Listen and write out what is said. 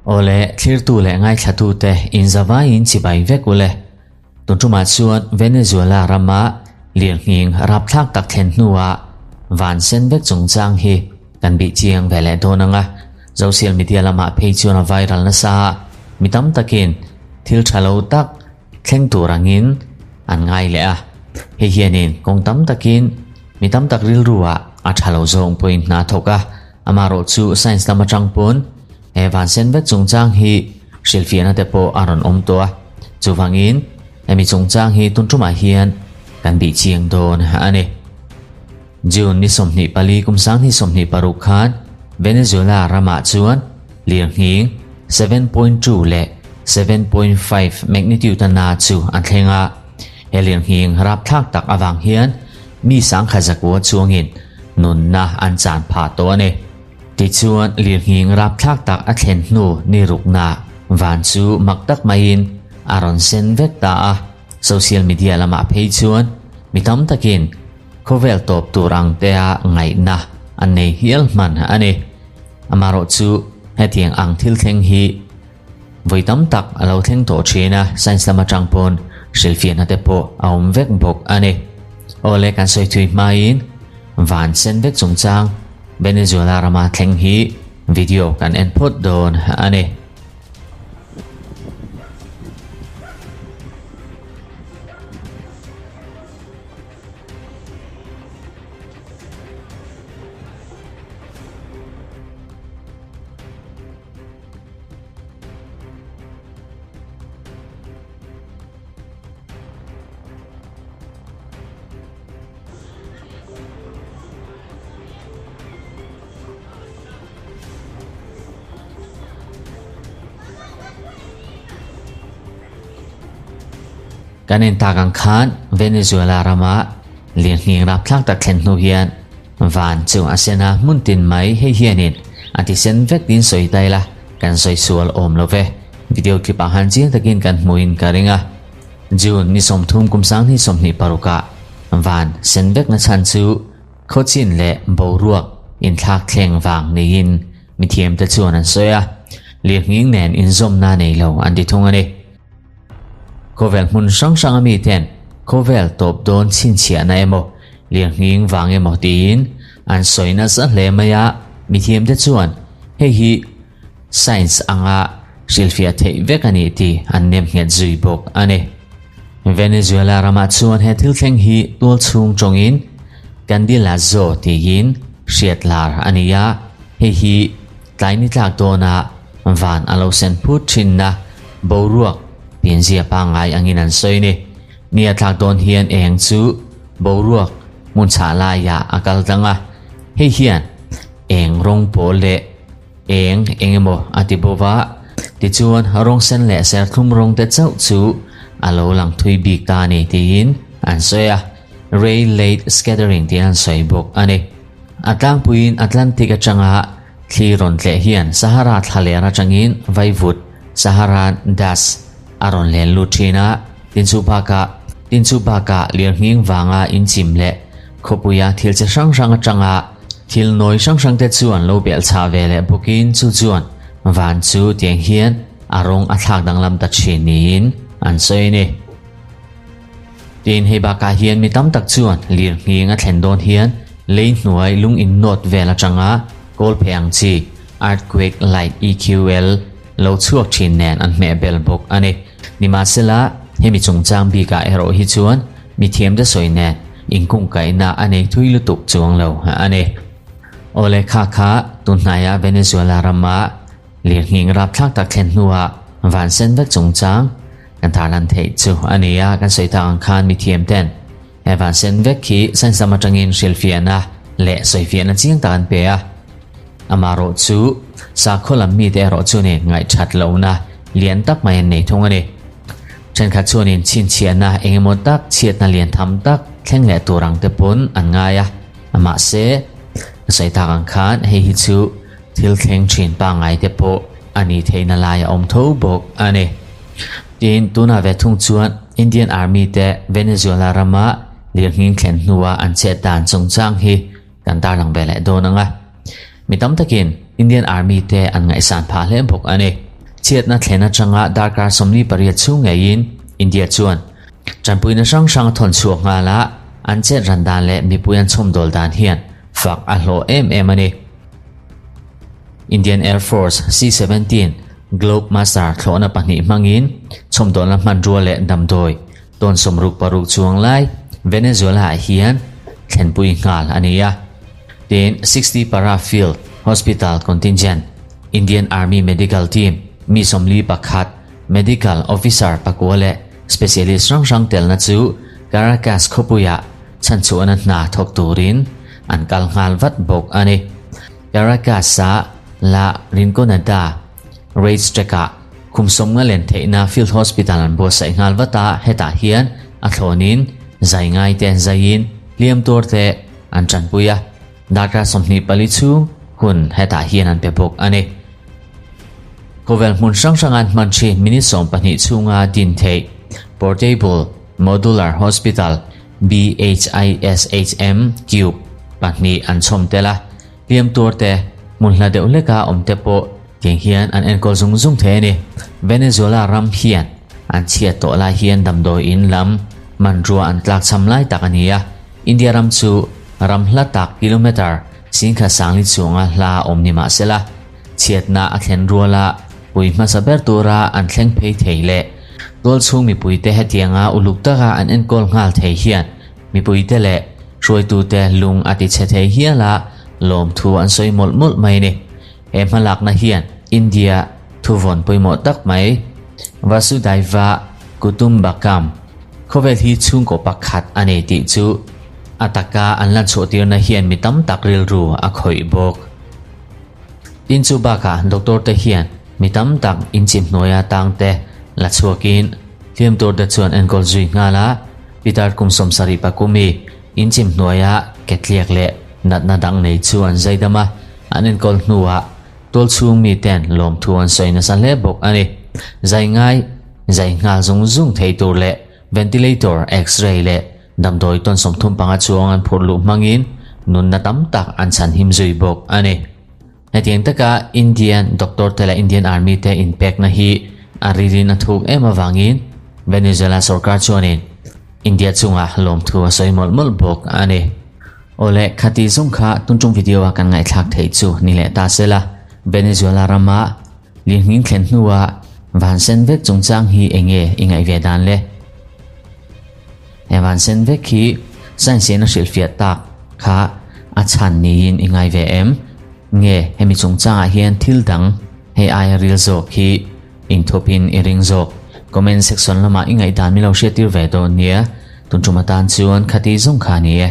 Awle, thlirtu leh ngaithlatute inzavaiin chibai vek ule. Tun tumah chuan Venezuela rama lirnghing rapthlak tak thlen hnuah van sen vek chungchang hi kan bih chiang ve leh dawn ang a. Social media lamah phei chuan a viral nasa a, mi tam takin thil tha lo tak thleng tur angin an ngai leh a. Hei hianin kawng tam takin mi tam tak rilruah a tha lo zawng pawhin hna thawk a, amaherawh chu science lam atang pawn he van sen vek chungchang hi hrilhfiahna te pawh a rawn awm tawh a. Chuvangin hemi chungchang hi tun tumah hian kan bih chiang dawn a ni. June ni 24 kum 2026 khan Venezuela ramah chuan lirnghing 7.2 leh 7.5 magnitude a na chu an thleng a. He lirnghing rapthlak tak avang hian mi sangkhat zakua chuangin nunna an chan phah tawh a ni. Tichuan lirnghing rapthlak tak a thlen hnu ni rukna van chu mak tak maiin a rawn sen vek ta a. Social media lamah phei chuan mi tam takin Khawvel tawp tur ang tea ngaihna an nei hial hman a ni. Amaherawh chu hetiang ang thil thleng hi vawi tam tak a lo thleng tawh thin a, science lam atang pawn hrilhfiahna te pawh a awm vek bawk a ni. Awle kan sawi thui hmain van sen vek chungchang Venezuela rama thleng hi video kan en phawt dawn a ni. Kan en tak ang khan Venezuela rama lirnghing rapthlak tak thlen hnu hian van chu a sen a, hmun tin mai hei hianin a ti sen vek tiin sawi ta ila kan sawi sual awm lo ve. Video clip ah han chiang takin kan hmuhin ka ring a. June ni 30 kum 2026 ah van sen vek na chhan chu khawchin leh boruak inthlak thleng vang niin mithiamte chuan an sawi a, lirnghing nen inzawmna nei lo an ti thung a ni. Khawvel hmun hrang hranga miten khawvel tawp dawn chhinchhiahna emaw, lirnghing vang emaw tiin an sawi nasa hle mai a, mithiamte chuan hei hi science anga hrilhfiah theih vek a nih tih an nem nghet zui bawk a ni. Venezuela ramah chuan he thil thleng hi tual chhung tawngin Candelazo tiin hriat lar a ni a, hei hi Tlai ni tlak dawna van a lo sen phut thinna boruak pianzia pangngai angin an sawi ni. Ni a tlak dawn hian eng chu boruak hmun chhah laiah a kal tlang a, hei hian eng rawng pawl leh eng eng emaw a ti bo va, tichuan rawng sen leh serthlum rawng te chauh chu a lo lang thui bik ta a ni tiin an sawi a, ray late scattering tiin an sawi bawk a ni. A tlangpuiin Atlantic atanga thli rawn tleh hian Sahara thlaler atangin vaivut, Saharan dust, a rawn len lut thin a, tinchu bakah tinchu bakah lirnghing vanga inchim leh khawpuia thil chi hrang hrang atanga thil nawi hrang hrang te chu an lo belhchhah ve leh bawkin chu chuan van chu tiang hian a rawng a thlak danglam ta thin niin an sawi a ni. Tin, hei bakah hian mi tam tak chuan lirnghing a thlen dawn hian lei hnuai lung innawt vel atanga kawl phei ang chi, earthquake light EQL, lo chhuak thin nen an hmeh bel bawk a ni. Nimahsela, hemi chungchang bikah erawh hi chuan mi thiamte sawi nen inkungkaihna a nei thui lutuk chuang lo a ni. Awle kha kha tunhnaia Venezuela rama lirnghing rapthlak tak thlen hnuah van sen vek chungchang Kan tarlan theih chu a ni a, kan sawi tak ang khan mithiam ten he van sen vek khi science lam atangin hrilhfiahna leh sawifiahna chiang tak an pe a. Amaherawh chu sakhaw lam mite erawh chuanin ngaihthat lohna lian tak mai an nei thung a ni. Thenkhat chuanin chhinchhiahna eng emaw tak chhiatna lian tham tak thleng leh tur ang te pawn an ngai a, mahse ka sawi tak ang khan hei hi chu thil thleng thin pangngai te pawh a nih theihna lai a awm tho bawk a ni. Tin, tunah ve thung chuan Indian Army te Venezuela rama lirnghing thlen hnua an chet dan chungchang hi kan tarlang ve leh dawn ang a. Mi tam takin. Indian Army te an ngaihsan phah hle bawk a ni. Chhiatna thlen atanga darkar 48 chhung ngeiin India chuan tanpuina hrang hrang a thawn chhuak nghal a, an chet ran dan leh mipui an chhawmdawl dan hian fak a hlawh em em a ni. Indian Air Force C-17 Globemaster thlawhna pahnih hmangin chhawmdawlna hmanrua leh damdawi tawn 66 chuang lai Venezuela-ah hian thlenpui nghal a ni a. Tin, 60 Para Field Hospital Contingent, Indian Army Medical Team mi 41, Medical Officer pakua leh Specialist hrang hrang telna chu Caracas khawpuiah chhanchhuahna hna thawk turin an kal nghal vat bawk a ni. Caracas-a La Rinconada Racetrack-ah khum 50 len theihna Field Hospital an buatsaih nghal vat a, hetah hian a thlawnin zai ngai te an zaiin hliam tuar te an tanpui a, darkar 24 chhung hun hetah hian an pe bawk a ni. Khawvel hmun hrang hranga an hman thin minute 12 chhunga din theih Portable Modular Hospital BHISHM Cube pahnih an chhawm tel a, hliam tuar te hmun hla deuh hleka awm te pawh tiang hian an enkawl zung zung thei a ni. Venezuela ram hian an chhiat tawh lai hian damdawi in lam hmanrua an tlak cham lai tak a ni a, India ram chu ram hla tak kilometre singkhat sangli chunga hla awm ni mah sela, chhiatna a thlen ruala pui hmasa ber tura an thleng phei thei leh tual chhung mipuite hetianga uluk taka an enkawl nghal thei hian mipuite leh hruaitute lung a ti chhe thei hial a, lawmthu an sawi mawlh mawlh mai a ni. He hmalakna hian India thuvawn pawimawh tak mai Vasudhaiva Kutumbakam khawvel hi chhungkaw pakhat a nei tih chu a taka an lan chhuahtirna hian mi tam tak rilru a khawih bawk. Tin chu bakah doctor te hian mi tam tak inchim hnuaia tang te la chhuakin hliam tur te chuan enkawl zui nghal a, Pitar kum 70 pakumi inchim hnuaia ketliak leh natna dang nei chu an zaidam a, an enkawl hnuah tual chhung mi ten lawmthu an sawi nasa hle bawk a ni. Zai ngai zai nghal zung zung thei tur leh ventilator, x-ray leh damdawi tawn 35 chuang an phurh luh hmangin nunna tam tak an chhan him zui bawk a ni. Hetiang taka Indian doctor te leh Indian Army te inpekna hi a rilin a thuk em avangin Venezuela sorkar chuanin India chunga lawmthu a sawi mawlh mawlh bawk a ni. Awle khati zawng kha tuntum video a kan ngaihthlak theih chu ni leh ta sela Venezuela rama lirnghing thlen hnuah van sen vek chungchang hi enge i ngaih ve dan le. He van sen vek hi science in a hrilhfiah tak kha a chhan niin i ngai ve em? Nge hemi chungchangah hian thil dang hei aia ril zawk hi inthupin i ring zawk? Comment section lamah i ngaihdan min lo hriattir ve dawn nia. Tuntum atan chuan khati zawng kha ni e.